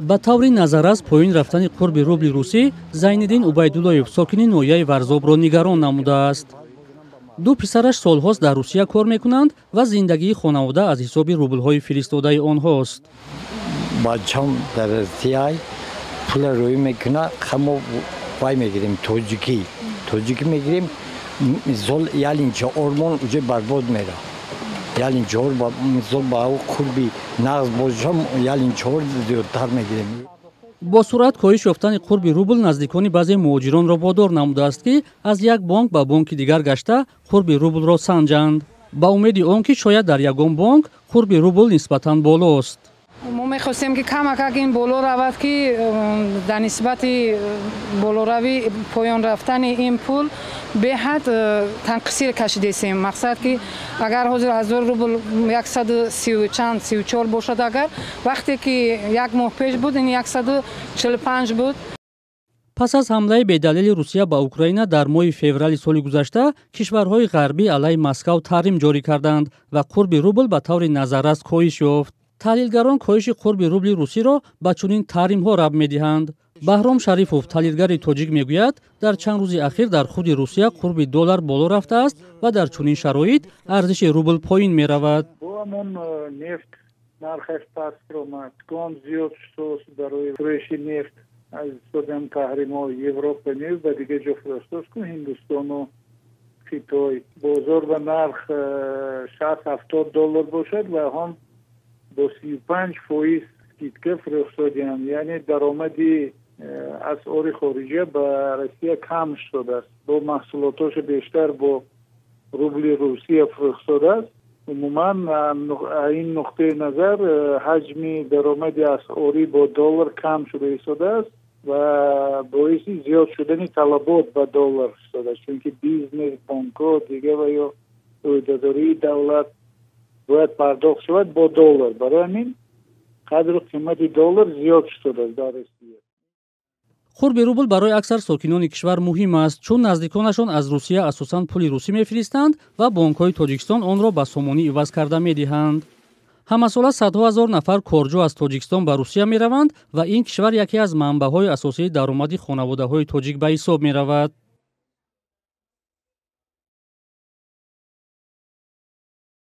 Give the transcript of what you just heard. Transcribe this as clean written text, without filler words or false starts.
Ба таври назаррас поён рафтани қурби рубли русӣ Зайниддин Убайдуллоев, сокини ноҳияи Варзобро нигарон намудааст. Ду писараш солҳост дар Русия кор мекунанд ва зиндагии хонавода аз ҳисоби рублҳои фиристодаи онҳост. Бачам дар Россия пула рӯй мекуна, мо вай мегирем, тоҷикӣ, тоҷикӣ мегирем. Мисол, ялинча ормон уже барбод мера. Ялинчор, мисол, ба қурби нағз боша, ялинчор зиёдтар мегирем. Бо суръат коҳиш ёфтани қурби рубл наздикони баъзе муҳоҷиронро водор намудааст, ки аз як бонк ба бонки дигар гашта, қурби рублро санҷанд, ба умеди он ки шояд дар ягон бонк қурби рубл нисбатан болост. Мо мехостем, ки камакак ин боло равад, ки дар нисбати болоравӣ поён рафтани ин пул беҳад танқисӣ кашидесем. Мақсад, ки агар ҳозир 1000 рубл 130 чанд, 34 бошад, агар вақте ки як моҳ пеш буд, ин 145 буд. Пас аз ҳамлаи бедалели Русия ба Украина дар моҳи феврали соли гузашта, кишварҳои ғарбӣ алайҳи Москав таҳрим ҷорӣ карданд ва қурби рубл ба таври назаррас коҳиш ёфт. Таҳлилгарон коҳиши қурби рубли русиро ба чунин таҳримҳо рабт медиҳанд. Баҳром Шарифов, таҳлилгари тоҷик, мегӯяд, дар чанд рӯзи ахир дар худи Русия қурби доллар боло рафтааст ва дар чунин шароит арзиши рубл поин меравад. Ҳамон нефт нархаш паст омад, гон зиёд шуд барои фурӯши нефт аз ҳисоби ҳам таҳримҳо. Европа не, ба дигар ҷо фурӯхтост ку, Ҳиндустону Хитой. Бозор ба нарх 60-70 доллар бошад ва ҳам бо 35% скидка фурӯхтодиям, яъне даромади асъори хориҷа ба Россия кам шудааст, бо маҳсулотошо бештар бо рубли Русия фурӯхтодааст. Умуман, ин нуқтаи назар ҳаҷми даромади асъорӣ бо доллар кам шуда истодааст ва боиси зиёд шудани талабот ба доллар шудааст, чунки бизнес, бонкҳо, дига ва ё ӯҳдадории давлат бояд пардохт шавад бо доллар. Барои ҳамин қадру қимати доллар зиёд шудааст дар Россия. Қурби рубл барои аксар сокинони кишвар муҳим аст, чун наздиконашон аз Русия асосан пули русӣ мефиристанд ва бонкҳои Тоҷикистон онро ба сомонӣ иваз карда медиҳанд. Ҳамасола садҳо ҳазор нафар корҷӯ аз Тоҷикистон ба Русия мераванд ва ин кишвар яке аз манбаъҳои асосии даромади хонаводаҳои тоҷик ба ҳисоб меравад.